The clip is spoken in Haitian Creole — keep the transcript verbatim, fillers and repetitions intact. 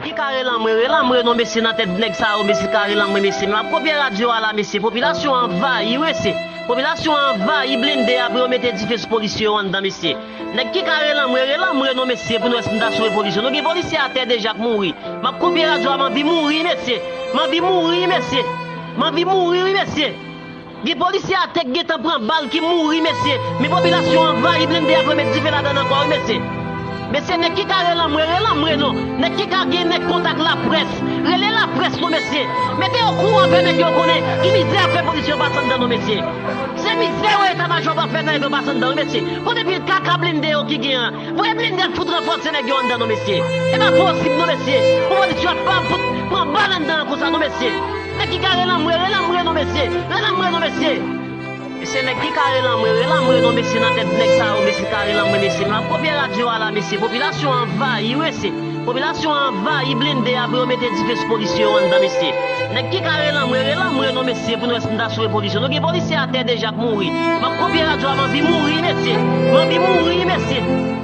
Ki kare lanmwe, relanmwe non mesye nan tèt nèg sa yo, mesye kare lanmwe mesye. Men m ap kopye radyo a la mesye, popilasyon an anvayi wi mesye. Popilasyon an anvayi blende a pou yo mete dife sou polisye yo anndan mesye. Nèg ki kare lanmwe, relanmwe non mesye pou nou wè si nou ta sove polisye. Nou gen polisye atè deja k mouri. M ap kopye radyo a, m anvi mouri mesye. M anvi mouri mesye. M anvi mouri wi mesye. Gen polisye atè k gentan pran bal ki mouri mesye. Men popilasyon anvayi blende a pou yo met dife ladan l ankò wi mesye. Mesye nèg ki ka relanmwe, relanmwe non. Nèg ki ka gen nèg kontak laprès, rele laprès non mesye. Mete yo kouran fè nèg yo konnen ki mizè ap fè polisye yo pase anndan non mesye. Se mizè yo eta majò ap fè nèg yo pase anndan wi mesye. Kote pil kaka blende yo ki gen an? Voye blende al fout ranfòse nèg yo anndan non mesye. E pa posib non mesye. Pou polisye ap pa fout pran bal anndan an konsa non mesye. Nèg ki ka relanmwe, relanmwe non mesye. Relanmwe non mesye. Mesye nèg ki ka relanmwe, relanmwe non mesye nan tèt nèg sa yo mesye ka relanmwe mesye. Men m ap kopye radyo a la mesye. Popilasyon an anvayi wi mesye. Popilasyon an anvayi blende a pou yo mete dife sou polisye yo anndan mesye. Nèg ki ka relanmwe, relanmwe non mesye pou nou wè si nou ta sove polisye. Nou gen polisye atè deja k mouri. M ap kopye radyo a, m anvi mouri mesye. M anvi mouri mesye.